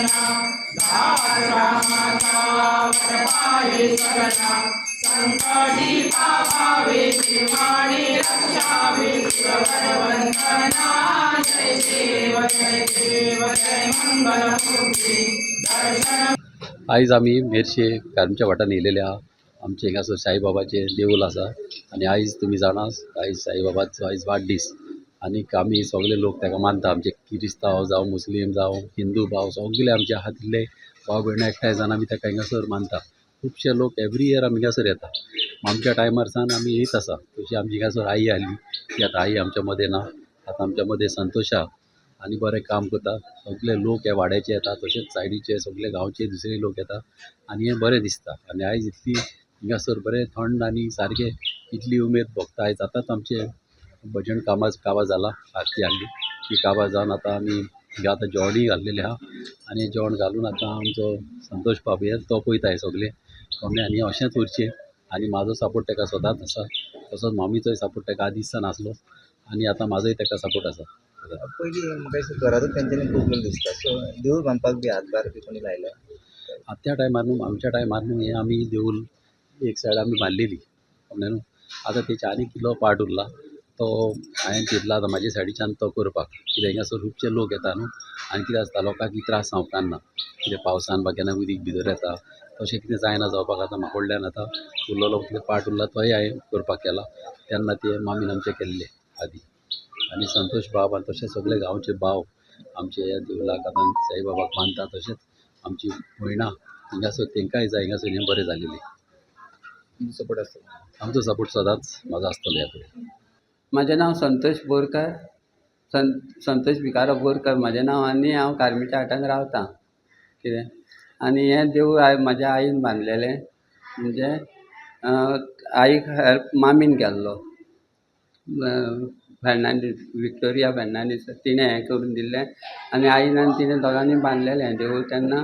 वंदना, दास रामाचा वर पाहे सगना, संकटी पावावे निर्वाणी रक्षावे, सुरवर वंदना. जय देव जय देव जय मंगलमूर्ती दर्शन. आयज आमी मेरशे कारमच्या वाठारान येयलेले आहा. आमचे हांगासर साईबाबाचें देवूळ आसा आनी आयज तुमी जाणा, आयज साईबाबाचो आयज वाडदीस आनीक आमी सगळे लोक ताका मानता. आमचे किरिस्तांव जावं, मुस्लीम जावं, हिंदू भाव, सगळे आमचे आहा तितले भाव भयणां एकठांय जावन आमी ताका हांगासर मानता. खुबशे लोक एवरी इयर आमी हांगासर येता. आमच्या टायमार सावन आमी येयत आसा. तशी आमची हांगासर आई आहली, ती आतां आई आमच्या मदें ना. आतां आमच्या मदें संतोश आहा आनी बरें काम करता. सगळे लोक ह्या वाड्याचे येता, तशेंच सायडीचे सगळे गांवचे दुसरे लोक येता आनी हें बरें दिसता. आनी आयज इतली हिंगासर बरें थंड आनी सारकें इतली उमेद भोगता. आयज आतांच आमचें भजन कामां काबार जालां, आरती आहली ती काबार जावन आतां आमी हिंगा आतां जेवणूय घातलेलें आहा आनी जेवण घालून आतां आमचो संतोश बाब हे तो पळयता हें सगळें कमळें. आनी अशेंच उरचें आनी म्हाजो सपोर्ट ताका सदांच आसा. तसोच मामीचोय सपोर्ट ताका आदीं सावन आसलो आनी आतां म्हाजोय ताका सपोर्ट आसा. पयलीं म्हाका दिसता घरांतूच तेंच्यांनी खूब दिसता, सो देवूळ बांदपाक बी हातभार बी कोणी लायला? आतां त्या टायमार न्हू, आमच्या टायमार न्हू, हें आमी देवूळ एक सायड आमी बांदलेली, कळ्ळें न्हू. आतां तेचे आनीक इल्लो पार्ट उरला, तो हांवें चिंतला आतां म्हाजे सायडीच्यान तो करपाक. कित्याक हिंगासर खुबशे लोक येता न्हू आनी कितें आसता, लोकांक त्रास जावपाक ना, कितें पावसान बा केन्ना उदीक भितर येता, तशें कितें जायना जावपाक. आतां म्हाका कडल्यान आतां उरलेलो कितें पार्ट उरला तोय हांवें करपाक केला. तेन्ना ते मामीन आमचें केल्लें आदी आनी संतोश बाब आनी तशें सगळे गांवचे भाव आमचे ह्या देवळाक आतां साईबाबाक मानता. तशेंच आमची भयणां हिंगासर तेंकांय जाय हिंगासर हें बरें जालेलें. सपोर्ट आसता? आमचो सपोर्ट सदांच म्हाजो आसतलो ह्या फुडें. म्हाजें नांव संतोष बोरकर, संतोष भिकारो बोरकर म्हाजें नांव आनी हांव कार्मीच्या हाटान रावतां. कितें आनी हें देवूळ म्हाज्या आईन बांदलेलें. म्हणजे आईक हेल्प मामीन केल्लो, फेर्नांडीस, विक्टोरिया फेर्नांडीस. तिणें हें करून दिल्लें आनी आईन आनी तिणें दोगांनी बांदलेलें हें देवूळ तेन्ना.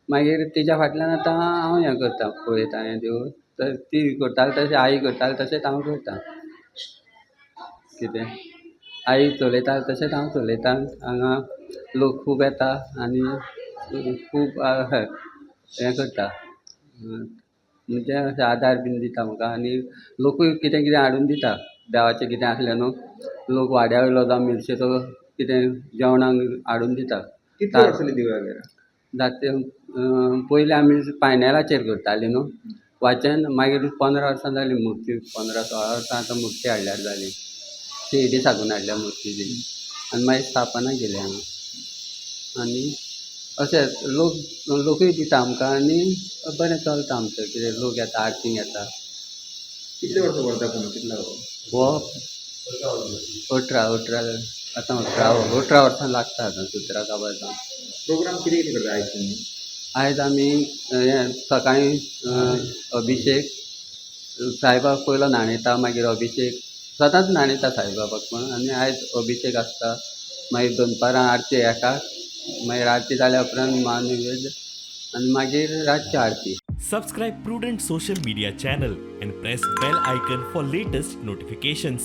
मागीर तिच्या फाटल्यान आतां हांव हें करता, पळयता हें देवूळ. तर ती करताली तशें, आई करताली तशेंच हांव करता. कितें आई चलयता तशेंच हांव चलयता. हांगा लोक खूब येता आनी खूब हें करता, म्हणजे अशें आदार बीन दिता म्हाका आनी लोकूय कितें कितें हाडून दिता. देवाचें कितें आसलें न्हू, लोक वाड्या वयलो जावं मिरशेचो कितें जेवणाक हाडून दिता. कितले वर्सां जालीं देवळाक गेल्यार? जाते पयलीं आमी पायनेलाचेर करतालीं न्हू वाचन. मागीर 15 वर्सां जालीं मुर्ती, 15-16 वर्सां आतां मुर्ती हाडल्यार जाली. शिर्डी साकून हाडल्या मुर्ती ती आनी मागीर स्थापना केली हांगा. आनी अशें लोक लोकूय दिता आमकां आनी बरें चलता आमचें. कितें लोक येता, आरतींक येता. कितले वर्सां व्हरता कोण कितलो? हो 18 आतां 18 वर्सां लागता आतां 17 काबार जावन. प्रोग्राम कितें कितें करता आयज तुमी? आयज आमी हें सकाळीं अभिशेक, साईबाबाक पयलो न्हाणयता, मागीर अभिशेक. सदांच न्हाणयता साईबाबाक पूण आनी आयज अभिशेक आसता. मागीर दनपारां आरती एकाक, मागीर आरती जाल्या उपरांत महानिवेद आनी मागीर रातची आरती. Subscribe Prudent Social Media channel and press bell icon for latest notifications.